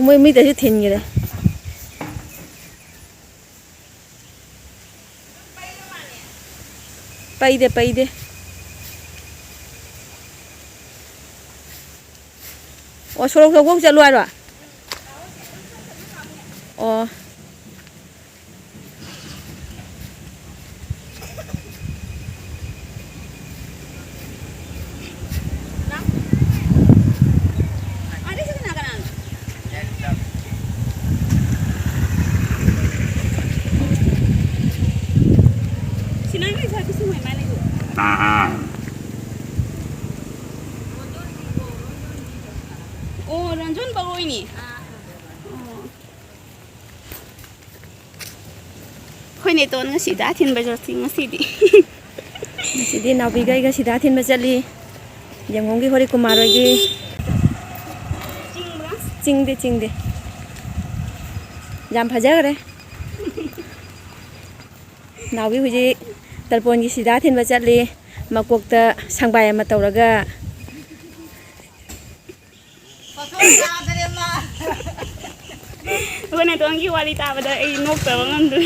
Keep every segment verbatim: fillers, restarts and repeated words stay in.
ꯃꯣꯏ ꯃꯤꯗꯁꯨ ꯊꯤꯟꯈ꯭ꯔꯦ꯫ ꯄꯩꯗꯦ, ꯄꯩꯗꯦ꯫ ꯑꯣ, ꯁꯣꯔꯣꯛ ꯊꯣꯛꯄ ꯆꯠꯂꯨ ꯍꯥꯏꯔꯣ? ꯑꯣ꯫ ꯑꯣ, ꯔꯟꯖꯟ ꯕꯔꯣꯏꯅꯤ꯫ ꯑꯣ꯫ ꯑꯩꯈꯣꯏ ꯅꯦꯇꯣꯟ ꯉꯁꯤ ꯁꯤꯗꯥ ꯊꯤꯟꯕ ꯆꯠꯁꯤ ꯉꯁꯤꯗꯤ꯫ ꯉꯁꯤꯗꯤ ꯅꯥꯎꯕꯤꯒ ꯑꯩꯒ ꯁꯤꯗꯥ ꯊꯤꯟꯕ ꯆꯠꯂꯤ꯫ ꯌꯦꯡꯉꯣꯝꯒꯤ ꯍꯣꯔꯤ ꯀꯨꯃꯥꯔ ꯍꯣꯏꯒꯤ꯫ ꯆꯤꯡꯕ꯭ꯔꯥ? ꯆꯤꯡꯗꯦ, ꯆꯤꯡꯗꯦ꯫ ꯌꯥꯝ ꯐꯖꯈ꯭ꯔꯦ꯫ ꯅꯥꯎꯕꯤ ꯍꯧꯖꯤꯛ ꯇꯔꯄꯣꯟꯒꯤ ꯁꯤꯗꯥ ꯊꯤꯟꯕ ꯆꯠꯂꯤ꯫ ꯃꯀꯣꯛꯇ ꯁꯪꯕꯥꯏ ꯑꯃ ꯇꯧꯔꯒ꯫ ꯑꯩꯈꯣꯏ ꯅꯦꯇꯣꯟꯒꯤ ꯋꯥꯔꯤ ꯇꯥꯕꯗ ꯑꯩ ꯅꯣꯛꯇꯕ ꯉꯝꯗ꯭ꯔꯦ꯫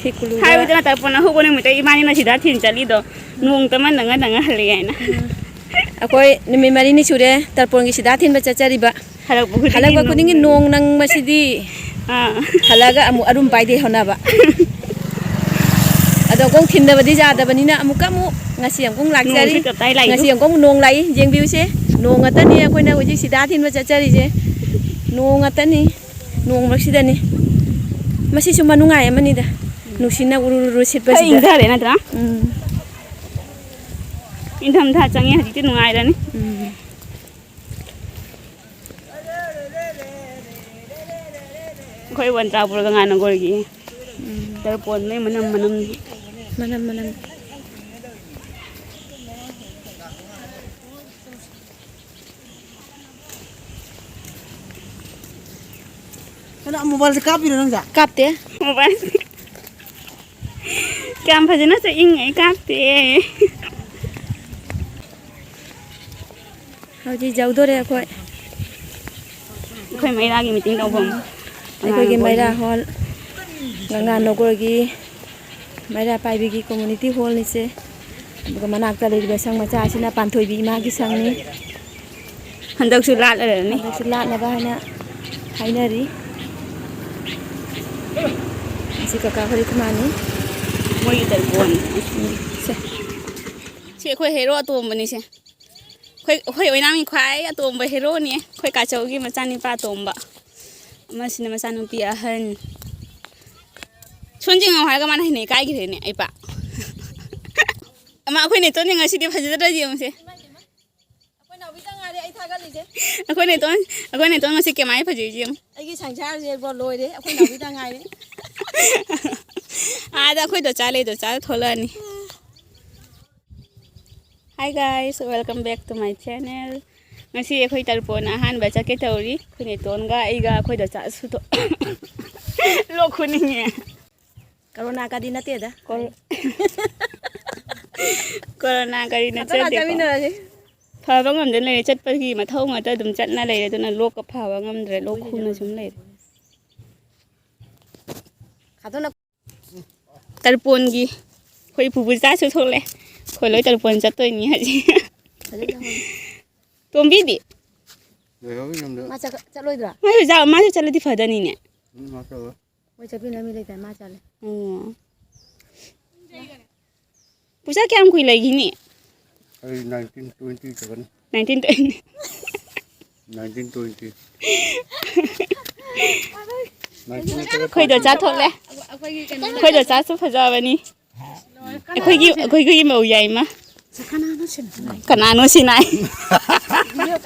ꯐꯤ ꯀꯨꯂꯨꯗ ꯍꯥꯏꯕꯗꯤ ꯅꯠꯇꯕ, ꯄꯣꯟ ꯑꯍꯧꯕ ꯅꯨꯃꯤꯠꯇ ꯏꯕꯥꯅꯤꯅ ꯁꯤꯗ ꯊꯤꯟ ꯆꯠꯂꯤꯗꯣ, ꯅꯣꯡ ꯇꯝꯃꯟꯗ ꯉꯟꯅ ꯉꯍꯜꯂꯦ ꯍꯥꯏꯅ꯫ ꯎꯝ꯫ ꯑꯩꯈꯣꯏ ꯅꯨꯃꯤꯠ ꯃꯔꯤꯅꯤ ꯁꯨꯔꯦ ꯇꯔꯄꯣꯟꯒꯤ ꯁꯤꯗꯥ ꯊꯤꯟꯕ ꯆꯠꯆꯔꯤꯕ꯫ ꯍꯜꯂꯛꯄ ꯈꯨꯗꯤꯡꯒꯤ ꯍꯜꯂꯛꯄ ꯈꯨꯗꯤꯡꯒꯤ ꯅꯣꯡ ꯅꯣꯡ ꯅꯪ ꯃꯁꯤꯗꯤ꯫ ꯑꯥ꯫ ꯍꯜꯂꯛꯑꯒ ꯑꯃꯨꯛ ꯑꯔꯨꯝ ꯄꯥꯏꯗꯦ ꯍꯣꯠꯅꯕ꯫ ꯑꯗꯣ ꯑꯃꯨꯛ ꯊꯤꯟꯗꯕꯗꯤ ꯌꯥꯗꯕꯅꯤꯅ ꯑꯃꯨꯛꯀ ꯑꯃꯨꯛ ꯉꯁꯤ ꯑꯃꯨꯛ ꯂꯥꯛꯆꯔꯤ꯫ ꯅꯣꯡꯁꯦ ꯇꯞꯇꯥꯏ ꯂꯥꯛꯏꯗꯣ꯫ ꯉꯁꯤ ꯑꯃꯨꯛꯀ ꯑꯃꯨꯛ ꯅꯣꯡ ꯂꯥꯛꯏ꯫ ꯌꯦꯡꯕꯤꯌꯨꯁꯦ, ꯅꯣꯡ ꯉꯥꯛꯇꯅꯤ ꯑꯩꯈꯣꯏꯅ ꯍꯧꯖꯤꯛ ꯁꯤꯗꯥ ꯊꯤꯟꯕ ꯆꯠꯆꯔꯤꯁꯦ꯫ ꯅꯣꯡ ꯉꯥꯛꯇꯅꯤ꯫ ꯅꯣꯡ ꯃꯔꯛꯁꯤꯗꯅꯤ꯫ ꯃꯁꯤꯁꯨ ꯃꯅꯨꯡꯉꯥꯏ ꯑꯃꯅꯤꯗ꯫ ꯅꯨꯡꯁꯤꯠꯅ ꯎꯔꯨ ꯎꯔꯨ ꯈꯔ ꯁꯤꯠꯄꯁꯤꯗ꯫ ꯏꯪꯊꯔꯦ ꯅꯠꯇ꯭ꯔꯥ? ꯎꯝ꯫ ꯏꯪꯊꯝꯊꯥ ꯆꯪꯉꯦ, ꯍꯧꯖꯤꯛꯇꯤ ꯅꯨꯡꯉꯥꯏꯔꯅꯤ꯫ ꯎꯝ꯫ ꯑꯩꯈꯣꯏ ꯋꯥꯟꯇ꯭ꯔꯥꯄꯨꯔꯒ ꯉꯥꯅꯒꯣꯔꯒꯤ ꯎꯝ꯫ ꯇꯔꯄꯣꯟ ꯃꯩ ꯃꯅꯝ ꯃꯅꯝ꯫ ꯃꯅꯝ ꯃꯅꯝ꯫ ꯅꯪ ꯃꯣꯕꯥꯏꯜꯁꯦ ꯀꯥꯞꯄꯤꯔꯣ ꯅꯪꯁꯦ? ꯀꯥꯞꯇꯦ꯫ ꯃꯣꯕꯥꯏꯜ ꯀꯌꯥꯝ ꯐꯖꯅ ꯆꯠꯏꯉꯩ ꯀꯥꯞꯇꯦ꯫ ꯍꯧꯖꯤꯛ ꯌꯧꯗꯣꯔꯦ ꯑꯩꯈꯣꯏ꯫ ꯑꯩꯈꯣꯏ ꯃꯩꯔꯥꯒꯤ ꯃꯤꯇꯤꯡ ꯇꯧꯐꯝ꯫ ꯑꯩꯈꯣꯏꯒꯤ ꯃꯩꯔꯥ ꯍꯣꯜ, ꯒꯪꯒꯥ ꯅꯒꯔꯒꯤ ꯃꯩꯔꯥ ꯄꯥꯏꯕꯤꯒꯤ ꯀꯝꯃ꯭ꯌꯨꯅꯤꯇꯤ ꯍꯣꯜꯅꯤꯁꯦ꯫ ꯑꯗꯨꯒ ꯃꯅꯥꯛꯇ ꯂꯩꯔꯤꯕ ꯁꯪ ꯃꯆꯥ ꯑꯁꯤꯅ ꯄꯥꯟꯊꯣꯏꯕꯤ ꯏꯃꯥꯒꯤ ꯁꯪꯅꯤ꯫ ꯍꯟꯗꯛꯁꯨ ꯂꯥꯠꯂꯔꯅꯤ꯫ ꯍꯟꯗꯛꯁꯨ ꯂꯥꯠꯅꯕ ꯍꯥꯏꯅ ꯍꯥꯏꯅꯔꯤ꯫ ꯑꯁꯤ ꯀꯀꯥ ꯍꯣꯏ ꯈꯨꯃꯥꯅꯤ꯫ ꯃꯣꯏꯒꯤ ꯇꯔꯄꯣꯟ꯫ ꯁꯦ꯫ ꯁꯤ ꯑꯩꯈꯣꯏ ꯍꯦꯔꯣ ꯑꯇꯣꯝꯕꯅꯤꯁꯦ꯫ ꯑꯩꯈꯣꯏ, ꯑꯩꯈꯣꯏ ꯑꯣꯏꯅꯥꯝꯒꯤ ꯈ꯭ꯋꯥꯏ ꯑꯇꯣꯝꯕ ꯍꯦꯔꯣꯅꯤ꯫ ꯑꯩꯈꯣꯏ ꯀꯥꯆꯧꯒꯤ ꯃꯆꯥꯅꯤꯄꯥ ꯑꯇꯣꯝꯕ꯫ ꯑꯃꯁꯤꯅ ꯃꯆꯥꯅꯨꯄꯤ ꯑꯍꯟ꯫ ꯁꯣꯟ ꯌꯦꯡꯉꯣ ꯍꯥꯏꯔꯒ ꯃꯥꯅ ꯍꯦꯟꯅ ꯏꯀꯥꯏꯈ꯭ꯔꯦꯅꯦ, ꯑꯩ ꯄꯥ꯫ ꯑꯃ ꯑꯩꯈꯣꯏ ꯅꯦꯇꯣꯟꯁꯦ ꯉꯁꯤꯗꯤ ꯐꯖꯗ꯭ꯔꯗꯤ ꯌꯦꯡꯉꯨꯁꯦ꯫ ꯑꯩꯈꯣꯏ ꯅꯥꯎꯕꯤꯗ ꯉꯥꯏꯔꯦ ꯑꯩ ꯊꯥꯒꯠꯂꯤꯁꯦ꯫ ꯑꯩꯈꯣꯏ ꯅꯦꯇꯣꯟ, ꯑꯩꯈꯣꯏ ꯅꯦꯇꯣꯟ ꯉꯁꯤ ꯀꯃꯥꯏꯅ ꯐꯖꯩꯁꯦ ꯌꯦꯡꯉꯨ꯫ ꯑꯩꯒꯤ ꯁꯪꯁꯥꯔꯁꯦ ꯕꯣ ꯂꯣꯏꯔꯦ, ꯑꯩꯈꯣꯏ ꯅꯥꯎꯕꯤꯗ ꯉꯥꯏꯔꯦ꯫ ꯑꯥꯗ ꯑꯩꯈꯣꯏ ꯗꯣꯆꯥ ꯂꯩ, ꯗꯣꯆꯥ ꯊꯣꯛꯂꯛꯑꯅꯤ꯫ Hi guys, welcome back to my channel. ꯉꯁꯤ ꯑꯩꯈꯣꯏ ꯇꯔꯄꯣꯟ ꯑꯍꯥꯟꯕ ꯆꯠꯀꯦ ꯇꯧꯔꯤ꯫ ꯑꯩꯈꯣꯏ ꯅꯦꯇꯣꯟꯒ ꯑꯩꯒ ꯑꯩꯈꯣꯏ ꯗꯣꯆꯥꯁꯨ ꯊꯣꯛ-, ꯂꯣꯛ ꯈꯨꯅꯤꯡꯉꯦ꯫ ꯀꯣꯔꯣꯅꯥꯒꯗꯤ ꯅꯠꯇꯦꯗ꯫ ꯀꯣꯔꯣ-, ꯀꯣꯔꯣꯅꯥ ꯀꯔꯤ ꯉꯥꯛꯇꯪ ꯅꯠꯆꯗꯦꯀꯣ꯫ ꯆꯠꯃꯤꯟꯅꯔꯁꯤ꯫ ꯐꯕ ꯉꯝꯗꯅ ꯂꯩꯔꯦ꯫ ꯆꯠꯄꯒꯤ ꯃꯊꯧ ꯉꯥꯛꯇ ꯑꯗꯨꯝ ꯆꯠꯅ ꯂꯩꯔꯦ꯫ ꯑꯗꯨꯅ ꯂꯣꯛꯀ ꯐꯕ ꯉꯝꯗ꯭ꯔꯦ꯫ ꯂꯣꯛ ꯈꯨꯅ ꯁꯨꯝ ꯂꯩꯔꯦ꯫ ꯈꯥꯗꯣꯟꯅ ꯇꯔꯄꯣꯟꯒꯤ ꯑꯩꯈꯣꯏ ꯄꯨꯄꯨ ꯆꯥꯁꯨ ꯊꯣꯛꯂꯛꯑꯦ꯫ ꯑꯩꯈꯣꯏ ꯂꯣꯏ ꯇꯔꯄꯣꯟ ꯆꯠꯇꯣꯏꯅꯤ ꯍꯧꯖꯤꯛ꯫ ꯐꯖꯅ ꯍꯧꯔꯦ꯫ ꯇꯣꯝꯕꯤꯗꯤ? ꯂꯩꯍꯧꯔꯤ ꯌꯨꯝꯗ꯫ ꯃꯥ ꯆꯠ-, ꯆꯠꯂꯣꯏꯗ꯭ꯔꯣ? ꯃꯥꯁꯨ ꯆꯥ-, ꯃꯥꯁꯨ ꯆꯠꯂꯗꯤ ꯐꯗꯅꯤꯅꯦ꯫ ꯎꯝ, ꯃꯥ ꯆꯠꯂꯣꯏ꯫ ꯃꯣꯏ ꯆꯠꯄꯤꯅ ꯃꯤ ꯂꯩꯇꯦ, ꯃꯥ ꯆꯠꯂꯦ꯫ ꯎꯝ꯫ ꯄꯨꯁꯥ ꯀꯌꯥꯝ ꯀꯨꯏ ꯂꯩꯈꯤꯅꯤ? ꯑꯩ nineteen twenty ꯆꯠꯀꯅꯤ꯫ Nineteen twenty꯫ Nineteen twenty꯫ ꯑꯩꯈꯣꯏ ꯗꯣꯆꯥ ꯊꯣꯛꯂꯦ꯫ ꯑꯩꯈꯣꯏ ꯗꯣꯆꯥꯁꯨ ꯐꯖꯕꯅꯤ꯫ ꯑꯩꯈꯣꯏꯒꯤ, ꯑꯩꯈꯣꯏꯒꯤ ꯃꯧ ꯌꯥꯏꯃ꯫ ꯀꯅꯥꯅꯣ ꯁꯤꯅꯥꯏ?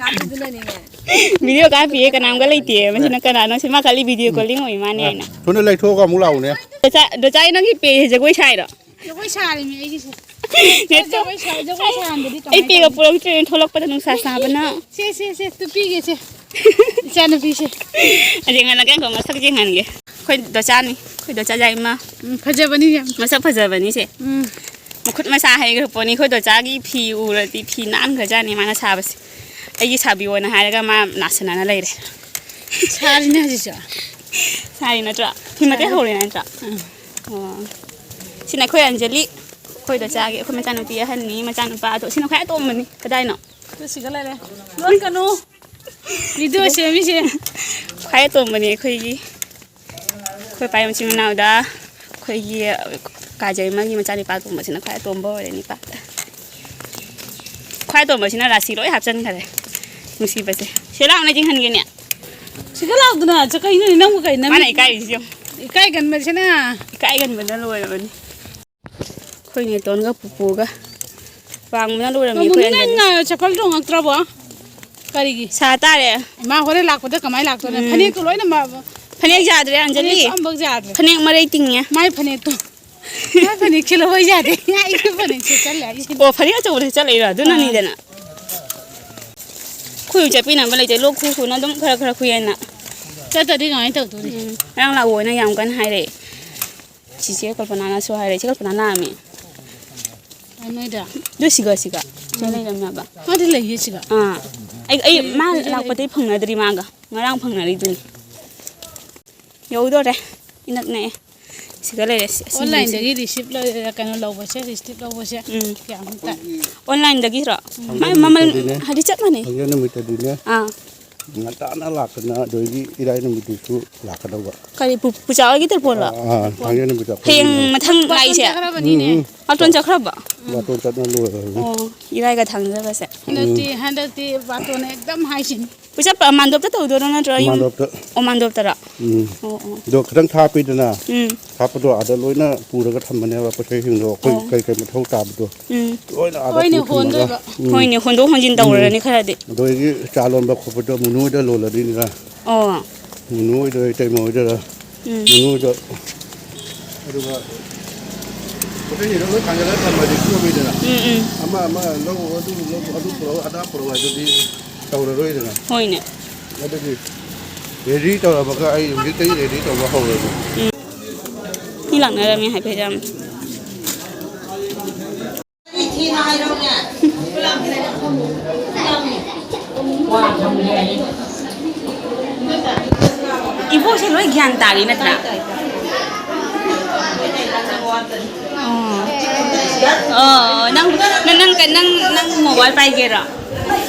Video ꯀꯥꯞꯄꯤꯌꯦ, ꯀꯅꯥꯝꯒ ꯂꯩꯇꯦ꯫ ꯃꯁꯤꯅ ꯀꯅꯥꯅꯣ? ꯁꯤ ꯃꯥ ꯈꯜꯂꯤ video calling ꯑꯣꯏ ꯃꯥꯅꯦ ꯍꯥꯏꯅ꯫ ꯊꯨꯅ ꯂꯩꯊꯣꯛꯑꯒ ꯑꯃꯨꯛ ꯂꯥꯛꯎꯅꯦ꯫ ꯗꯣꯆꯥ, ꯗꯣꯆꯥ, ꯅꯪꯒꯤ ꯄꯦꯁꯦ ꯖꯒꯣꯏ ꯁꯥꯏꯔꯣ? ꯖꯒꯣꯏ ꯁꯥꯔꯤꯃꯤ ꯑꯩꯒꯤꯁꯦ꯫ ꯅꯦꯠꯇꯣ꯫ ꯖꯒꯣꯏ ꯁꯥ-, ꯖꯒꯣꯏ ꯁꯥꯍꯟꯗꯗꯤ ꯑꯩ ꯀꯃꯥꯏ ꯄꯦꯒ ꯇꯧꯅꯤ? ꯄꯨꯔꯛꯇ꯭ꯔꯦ, ꯊꯣꯛꯂꯛꯄꯗ ꯅꯨꯡꯁꯥ ꯁꯥꯕꯅ꯫ ꯁꯦ, ꯁꯦ, ꯁꯦ, ꯇꯨꯄꯤꯒꯦꯁꯦ꯫ ꯏꯆꯥꯅꯨꯄꯤꯁꯦ꯫ ꯑꯗꯩ ꯉꯟꯅ ꯀꯩꯅꯣ ꯃꯁꯛ ꯌꯦꯡꯍꯟꯒꯦ꯫ ꯑꯩꯈꯣꯏ ꯗꯣꯆꯥꯅꯤ, ꯑꯩꯈꯣꯏ ꯗꯣꯆꯥ ꯌꯥꯏꯃ꯫ ꯎꯝ, ꯐꯖꯕꯅꯤ ꯌꯥꯝ꯫ ꯃꯁꯛ ꯐꯖꯕꯅꯤꯁꯦ꯫ ꯎꯝ꯫ ꯃꯈꯨꯠ ꯃꯁꯥ ꯍꯩꯈ꯭ꯔ ꯄꯣꯠꯅꯤ꯫ ꯑꯩꯈꯣꯏ ꯗꯣꯆꯥꯒꯤ ꯐꯤ ꯎꯔꯗꯤ ꯐꯤ ꯅꯥꯟꯈ꯭ꯔꯖꯥꯠꯅꯤ ꯃꯥꯅ ꯁꯥꯕꯁꯦ꯫ ꯑꯩꯒꯤ ꯁꯥꯕꯤꯌꯣꯅ ꯍꯥꯏꯔꯒ ꯃꯥ ꯅꯥꯁꯟꯅꯅ ꯂꯩꯔꯦ꯫ ꯁꯥꯔꯤꯅꯦ ꯍꯧꯖꯤꯛꯁꯨ꯫ ꯁꯥꯔꯤ ꯅꯠꯇ꯭ꯔꯣ? ꯐꯤ ꯃꯇꯦꯛ ꯁꯥꯔꯤ꯫ ꯍꯧꯔꯤ ꯅꯠꯇ꯭ꯔꯣ? ꯎꯝ꯫ ꯑꯣ꯫ ꯁꯤꯅ ꯑꯩꯈꯣꯏ ꯑꯟꯖꯂꯤ꯫ ꯑꯩꯈꯣꯏ ꯗꯣꯆꯥꯒꯤ, ꯑꯩꯈꯣꯏ ꯃꯆꯥꯅꯨꯄꯤ ꯑꯍꯟꯅꯤ, ꯃꯆꯥꯅꯨꯄꯥ ꯑꯗꯣ ꯁꯤꯅ ꯈ꯭ꯋꯥꯏ ꯑꯇꯣꯝꯕꯅꯤ꯫ ꯀꯗꯥꯏꯅꯣ? ꯁꯤꯒ ꯂꯩꯔꯦ꯫ ꯂꯣꯠꯀꯅꯨ꯫ ꯚꯤꯗꯤꯑꯣ ꯁꯦꯝꯃꯤꯁꯦ꯫ ꯈ꯭ꯋꯥꯏ ꯑꯇꯣꯝꯕꯅꯦ ꯑꯩꯈꯣꯏꯒꯤ꯫ ꯑꯩꯈꯣꯏ ꯄꯥꯏ ꯃꯆꯤꯟ ꯃꯅꯥꯎꯗ ꯑꯩꯈꯣꯏꯒꯤ ꯀꯥꯖꯩꯃꯒꯤ ꯃꯆꯥꯅꯤꯄꯥ ꯑꯇꯣꯝꯕꯁꯤꯅ ꯈ꯭ꯋꯥꯏ ꯑꯇꯣꯝꯕ ꯑꯣꯏꯔꯦ ꯅꯤꯄꯥꯗ꯫ ꯈ꯭ꯋꯥꯏ ꯑꯇꯣꯝꯕꯁꯤꯅ ꯔꯥꯁꯤ ꯂꯣꯏ ꯍꯥꯞꯆꯤꯟꯈꯔꯦ꯫ ꯅꯨꯡꯁꯤꯕꯁꯦ꯫ ꯁꯤ ꯂꯥꯎꯅ ꯆꯤꯡꯍꯟꯒꯦꯅꯦ꯫ ꯁꯤꯒ ꯂꯥꯎꯗꯅ, ꯆ-, ꯀꯩꯅꯣꯅꯦ ꯅꯪꯕꯨ ꯀꯩ ꯅꯪ ꯃꯥꯅ ꯏꯀꯥꯏꯔꯤꯁꯤ ꯌꯦꯡꯉꯨ꯫ ꯏꯀꯥꯏ ꯒꯟꯕꯁꯤꯅ꯫ ꯏꯀꯥꯏ ꯒꯟꯕꯅ ꯂꯣꯏꯔꯕꯅꯤ꯫ ꯑꯩꯈꯣꯏ ꯅꯦꯇꯣꯟꯒ ꯄꯨꯄꯨꯒ ꯋꯥꯡꯕꯅ ꯂꯣꯏꯔꯝꯃꯤ ꯄꯥꯕꯨꯡ, ꯑꯩꯈꯣꯏ ꯅꯪ, ꯑꯟꯖꯂꯤ꯫ ꯑ, ꯆꯄꯜ ꯇꯣꯡꯉꯛꯇ꯭ꯔꯕꯣ? ꯀꯔꯤꯒꯤ? ꯁꯥ ꯇꯥꯔꯦ꯫ ꯃꯥ ꯍꯣꯔꯦꯟ ꯂꯥꯛꯄꯗ ꯀꯃꯥꯏꯅ ꯂꯥꯛꯇꯣꯏꯅꯣ? ꯎꯝ꯫ ꯐꯅꯦꯛꯇꯣ ꯂꯣꯏꯅ ꯃ-, ꯐꯅꯦꯛ ꯌꯥꯗ꯭ꯔꯦ, ꯑꯟꯖꯂꯤ꯫ ꯐꯅꯦꯛꯇꯣ ꯑꯃꯐꯥꯎ ꯌꯥꯗ꯭ꯔꯦ꯫ ꯐꯅꯦꯛ ꯃꯔꯩ ꯇꯤꯡꯉꯦ꯫ ꯃꯥꯏ ꯐꯅꯦꯛꯇꯣ꯫ ꯃꯥꯏ ꯐꯅꯦꯛ ꯁꯦꯠꯂꯛꯑꯣ ꯌꯥꯗꯦ꯫ ꯑꯩꯒꯤ ꯐꯅꯦꯛ ꯁꯦꯠꯆꯜꯂꯦ ꯑꯩꯁꯦ꯫ ꯑꯣ, ꯐꯅꯦꯛ ꯑꯆꯧꯕꯗ ꯁꯦꯠꯆꯜꯂꯛꯏꯔꯣ? ꯑꯗꯨꯅꯅꯤꯗꯅ꯫ ꯑꯥ꯫ ꯈꯨꯏ ꯆꯠꯄꯤꯅꯕ ꯂꯩꯇꯦ꯫ ꯂꯣꯛ ꯈꯨ ꯈꯨꯅ ꯑꯗꯨꯝ ꯈꯔ ꯈꯔ ꯈꯨꯏ ꯍꯥꯏꯅ꯫ ꯆꯠꯇ꯭ꯔꯗꯤ ꯀꯃꯥꯏꯅ ꯇꯧꯗꯣꯔꯤ? ꯎꯝ꯫ ꯉꯔꯥꯡ ꯂꯥꯛꯑꯣꯅ ꯌꯥꯝ ꯀꯟꯅ ꯍꯥꯏꯔꯛꯑꯦ꯫ ꯆꯤꯆꯦ ꯀꯜꯄꯅꯥꯅꯁꯨ ꯍꯥꯏꯔꯦ꯫ ꯆꯦ ꯀꯜꯄꯅꯥ ꯂꯥꯛꯑꯝꯃꯤ꯫ ꯑ, ꯅꯣꯏꯗ? ꯑꯗꯨ ꯁꯤꯒ, ꯁꯤꯒ꯫ ꯁꯤꯗ ꯎꯝ꯫ ꯂꯩꯔꯝꯃꯦꯕ꯫ ꯃꯥꯗꯤ ꯂꯩꯌꯦ ꯁꯤꯒ꯫ ꯑꯥ꯫ ꯑꯩ, ꯑꯩ, ꯃꯥ ꯀꯨꯏꯔꯦ, ꯀꯨꯏꯔꯦ ꯂꯩ-, ꯂꯥꯛꯄꯗꯩ ꯐꯪꯅꯗ꯭ꯔꯤ ꯃꯥꯒ꯫ ꯉꯔꯥꯡ ꯐꯪꯅꯔꯤꯗꯨꯅꯤ꯫ ꯌꯧꯗꯣꯔꯦ꯫ ꯏꯅꯛ ꯅꯛꯑꯦ꯫ ꯁꯤꯒ ꯂꯩꯔꯦ꯫ ꯁꯤ, ꯑꯁꯤ ꯑꯣꯟꯂꯥꯏꯟꯗꯒꯤ ꯔꯤꯁꯤꯞ ꯂꯧ-, ꯀꯩꯅꯣ ꯂꯧꯕꯁꯦ, ꯔꯤꯁꯤꯞ ꯂꯧꯕꯁꯦ ꯎꯝ꯫ ꯀꯌꯥꯃꯨꯛ ꯇꯥꯏ? ꯑꯣꯟꯂꯥꯏꯟꯗꯒꯤꯔꯣ? ꯎꯝ꯫ ꯃꯥꯏ ꯃꯃꯜ ꯅꯨꯃꯤꯠꯇꯗꯤꯅꯦ꯫ ꯍꯥꯏꯗꯤ ꯆꯞ ꯃꯥꯟꯅꯩ꯫ ꯊꯥꯡꯖ ꯅꯨꯃꯤꯠꯇꯗꯤꯅꯦ꯫ ꯑꯥ꯫ ꯉꯟꯇꯥꯅ ꯂꯥꯛꯇꯅ ꯑꯗꯩꯗꯤ ꯏꯔꯥꯏ ꯅꯨꯃꯤꯠꯇꯨꯁꯨ ꯂꯥꯛꯀꯗꯧꯕ꯫ ꯀꯔꯤ ꯄꯨ-, ꯄꯨꯆꯥ ꯍꯣꯏꯒꯤ ꯇꯔꯄꯣꯟꯂꯣ? ꯑꯥ, ꯑꯥ, ꯊꯥꯡꯖ ꯅꯨꯃꯤꯠꯇ ꯊꯌꯦꯡ ꯑꯩꯈꯣꯏꯒꯤ ꯃꯊꯪ ꯕꯥꯇꯣꯟ ꯂꯥꯛꯏꯁꯦ? ꯆꯠꯈ꯭ꯔꯕꯅꯤꯅꯦ꯫ ꯎꯝ, ꯎꯝ꯫ ꯕꯥꯇꯣꯟ ꯆꯠꯈ꯭ꯔꯕ? ꯕꯥꯇꯣꯟ ꯆꯠꯅ ꯂꯣꯏꯔꯕꯅꯤ꯫ ꯑꯣ, ꯏꯔꯥꯏꯒ ꯊꯥꯡꯖꯒꯁꯦ꯫ ꯍꯟꯗꯛꯇꯤ, ꯎꯝ꯫ ꯍꯟꯗꯛꯇꯤ ꯕꯥꯇꯣꯟ ꯑꯦꯛꯗꯝ ꯍꯥꯏꯁꯤꯅꯤ꯫ ꯄꯨꯆꯞ ꯃꯥꯟꯗꯣꯞꯇ ꯇꯧꯗꯣꯏꯔꯣ ꯅꯠꯇ꯭ꯔꯒ ꯌꯨꯝ? ꯃꯥꯟꯗꯣꯞꯇ꯫ ꯑꯣ, ꯃꯥꯟꯗꯣꯞꯇꯔꯣ? ꯎꯝ꯫ ꯑꯣ, ꯑꯣ꯫ ꯑꯗꯣ ꯈꯤꯇꯪ ꯊꯥꯞꯄꯤꯗꯅ꯫ ꯎꯝ꯫ ꯊꯥꯞꯄꯗꯣ ꯑꯥꯗ ꯂꯣꯏꯅ ꯄꯨꯔꯒ ꯊꯝꯕꯅꯦꯕ ꯄꯣꯠ ꯆꯩꯁꯤꯡꯗꯣ ꯑꯩꯈꯣꯏ ꯑꯣ꯫ ꯀꯩ ꯀꯩ ꯃꯊꯧ ꯇꯥꯕꯗꯣ꯫ ꯎꯝ꯫ ꯂꯣꯏꯅ ꯑꯥꯗ ꯍꯣꯏꯅꯦ, ꯄꯨꯊꯝꯃꯒ꯫ ꯍꯣꯟꯗꯣꯏꯕ꯫ ꯎꯝ꯫ ꯍꯣꯏꯅꯦ, ꯍꯣꯟꯗꯣꯛ ꯍꯣꯟꯖꯤꯟ ꯎꯝ꯫ ꯇꯧꯔꯅꯤ ꯈꯔꯗꯤ꯫ ꯑꯗꯒꯤ ꯆꯥ ꯂꯣꯟꯕ ꯈꯣꯠꯄꯗꯣ ꯃꯨꯅꯨ ꯍꯣꯏꯗ ꯂꯣꯜꯂꯗꯣꯏꯅꯤꯅ꯫ ꯑꯣ꯫ ꯃꯨꯅꯨ ꯍꯣꯏꯗ, ꯏꯇꯩꯃ ꯍꯣꯏꯗ꯫ ꯎꯝ꯫ ꯃꯨꯅꯨ ꯍꯣꯏꯗ꯫ ꯑꯗꯨꯒ ꯄꯣꯠ ꯆꯩꯁꯤꯡꯗꯣ ꯂꯣꯏ ꯊꯥꯡꯒꯠꯂꯒ ꯊꯝꯃꯗꯤ ꯀꯣꯝꯃꯤꯗꯅ꯫ ꯎꯝ, ꯎꯝ꯫ ꯑꯃ ꯑꯃ ꯂꯧ, ꯑꯗꯨ ꯂꯧ, ꯑꯗꯨ ꯄꯨꯔꯛꯎ, ꯑꯗꯥ ꯄꯨꯔꯛꯎ ꯍꯥꯏꯗꯨꯗꯤ ꯇꯧꯔꯔꯣꯏꯗꯅ꯫ ꯍꯣꯏꯅꯦ꯫ ꯑꯗꯨꯗꯤ ꯔꯦꯗꯤ ꯇꯧꯔꯕꯒ ꯑꯩ ꯍꯧꯖꯤꯛꯇꯒꯤ ꯔꯦꯗꯤ ꯇꯧꯕ ꯍꯧꯔꯒꯦ꯫ ꯃꯤ ꯂꯥꯛꯅꯔꯝꯃꯤ ꯍꯥꯏꯐꯦꯠ ꯌꯥꯝ꯫ ꯏꯕꯣꯛꯁꯦ ꯂꯣꯏ ꯒ꯭ꯌꯥꯟ ꯇꯥꯔꯤ ꯅꯠꯇ꯭ꯔꯥ? ꯑꯣ꯫ ꯑꯣ, ꯅꯪ, ꯅꯪ, ꯅꯪ, ꯅꯪ, ꯅꯪ ꯃꯣꯕꯥꯏꯜ ꯄꯥꯏꯒꯦꯔꯣ?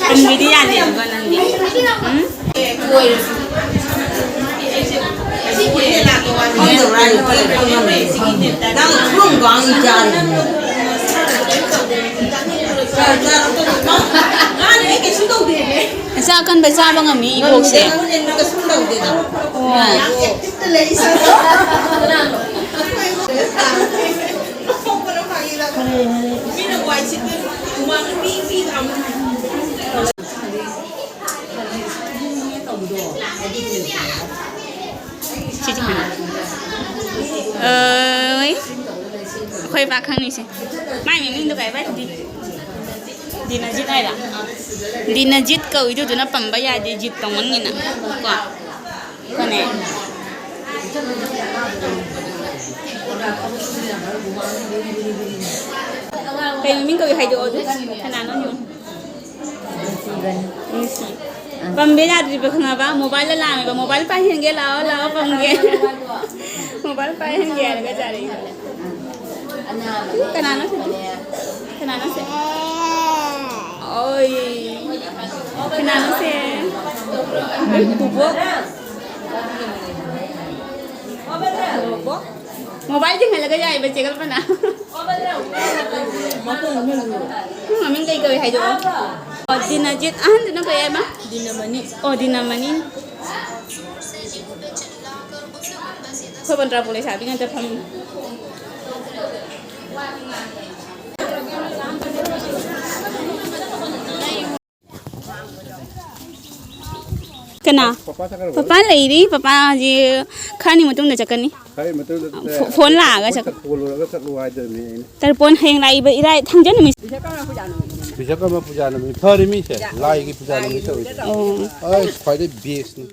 ꯇꯨꯝꯕꯤꯗꯤ ꯌꯥꯗꯦ ꯑꯗꯨꯒ ꯅꯪꯗꯤ꯫ ꯎꯝ? ꯅꯪ ꯊꯨꯝ ꯀꯥꯡ ꯆꯥꯔꯤꯅꯦ꯫ ꯆꯥ, ꯆꯥ, ꯃꯥꯅ ꯑꯩ ꯀꯩꯁꯨ ꯇꯧꯗꯦꯅꯦ꯫ ꯆꯥ ꯑꯀꯟꯕ ꯆꯥꯕ ꯉꯝꯃꯤ ꯏꯕꯣꯛꯁꯦ꯫ ꯀꯩꯁꯨ ꯇꯧꯗꯦꯗ꯫ ꯑꯣ꯫ ꯁꯤꯁꯦ ꯀꯅꯥ? ꯑꯣꯏ꯫ ꯑꯩꯈꯣꯏ ꯄꯥ ꯈꯪꯅꯤꯁꯦ꯫ ꯃꯥꯏ ꯃꯃꯤꯡꯗꯣ ꯀꯩ ꯍꯥꯏꯕ? ꯗꯤ-, ꯗꯤꯅꯖꯤꯠ ꯍꯥꯏꯔ? ꯗꯤꯅꯖꯤꯠ ꯀꯧꯏꯗꯨꯗꯨꯅ ꯄꯝꯕ ꯌꯥꯗꯦ, ꯖꯤꯠ ꯇꯧꯃꯟꯒꯤꯅ꯫ ꯀꯣ? ꯀꯣꯅꯦ? ꯀꯩ ꯃꯃꯤꯡ ꯀꯧꯏ ꯍꯥꯏꯗꯣꯛꯑꯣ ꯑꯗꯨ꯫ ꯀꯅꯥꯅꯣ ꯌꯦꯡꯉꯣ꯫ ꯅꯨꯡꯁꯤ꯫ ꯄꯝꯕ ꯌꯥꯗ꯭ꯔꯤꯕ ꯈꯪꯉꯕ? ꯃꯣꯕꯥꯏꯜꯗ ꯂꯥꯝꯃꯦꯕ꯫ ꯃꯣꯕꯥꯏꯜ ꯄꯥꯏꯍꯟꯒꯦ, ꯂꯥꯛꯑꯣ, ꯂꯥꯛꯑꯣ, ꯄꯝꯒꯦ꯫ ꯃꯣꯕꯥꯏꯜ ꯄꯥꯏꯍꯟꯒꯦ ꯍꯥꯏꯔꯒ ꯆꯥꯔꯛꯏ꯫ ꯀꯅꯥꯅꯣ ꯁꯤꯗꯤ? ꯀꯅꯥꯅꯣ ꯁꯦ? ꯑꯣꯏ꯫ ꯀꯅꯥꯅꯣ ꯁꯦ? ꯕꯣꯕꯣꯛ꯫ ꯕꯣꯕꯣꯛ꯫ ꯃꯣꯕꯥꯏꯜ ꯆꯤꯡꯍꯜꯂꯒ ꯌꯥꯏꯕ ꯆꯦ ꯀꯜꯄꯅꯥ꯫ ꯃꯃꯤꯡ ꯀꯩ ꯀꯧꯏ ꯍꯥꯏꯗꯣꯛꯑꯣ꯫ ꯑꯣ, ꯗꯤꯅꯖꯤꯠ꯫ ꯑꯍꯟꯗꯨꯅ ꯀꯩ ꯍꯥꯏꯕ? ꯗꯤꯅꯃꯅꯤ꯫ ꯑꯣ, ꯗꯤꯅꯃꯅꯤ꯫ ꯑꯩꯈꯣꯏ ꯕꯟꯗ꯭ꯔꯥꯄꯨꯔ ꯂꯩꯁꯥꯕꯤ ꯉꯥꯛꯇ ꯐꯝꯃꯤ꯫ ꯀꯅꯥ? ꯄꯄꯥ ꯆꯠꯈ꯭ꯔꯕꯣ? ꯄꯄꯥ ꯂꯩꯔꯤ꯫ ꯄꯄꯥꯁꯤ ꯈꯔꯅꯤ ꯃꯇꯨꯡꯗ ꯆꯠꯀꯅꯤ꯫ ꯈꯔꯅꯤ ꯃꯇꯨꯡꯗ ꯆꯠꯂꯦ꯫ ꯐꯣ-, ꯐꯣꯟ ꯂꯥꯛꯑꯒ ꯆꯠ- ꯐꯣꯟ ꯂꯣꯏꯔꯒ ꯆꯠꯂꯨ ꯍꯥꯏꯗꯣꯏꯅꯦ ꯑꯩꯅ꯫ ꯇꯔꯄꯣꯟ ꯍꯌꯦꯡ ꯂꯥꯛꯏꯕ ꯏꯔꯥꯏ, ꯊꯥꯡꯖ ꯅꯨꯃꯤꯠ꯫ ꯕꯤꯁꯀꯔꯃ ꯄꯨꯖꯥ ꯅꯨꯃꯤꯠ ꯐꯔꯦ ꯃꯤꯁꯦ, ꯂꯥꯏꯒꯤ ꯄꯨꯖꯥ ꯅꯨꯃꯤꯠ ꯇꯧꯔꯤꯁꯦ꯫ ꯑꯣ꯫ ꯑꯩ ꯈ꯭ꯋꯥꯏꯗꯩ ꯕꯦꯁꯅꯤ꯫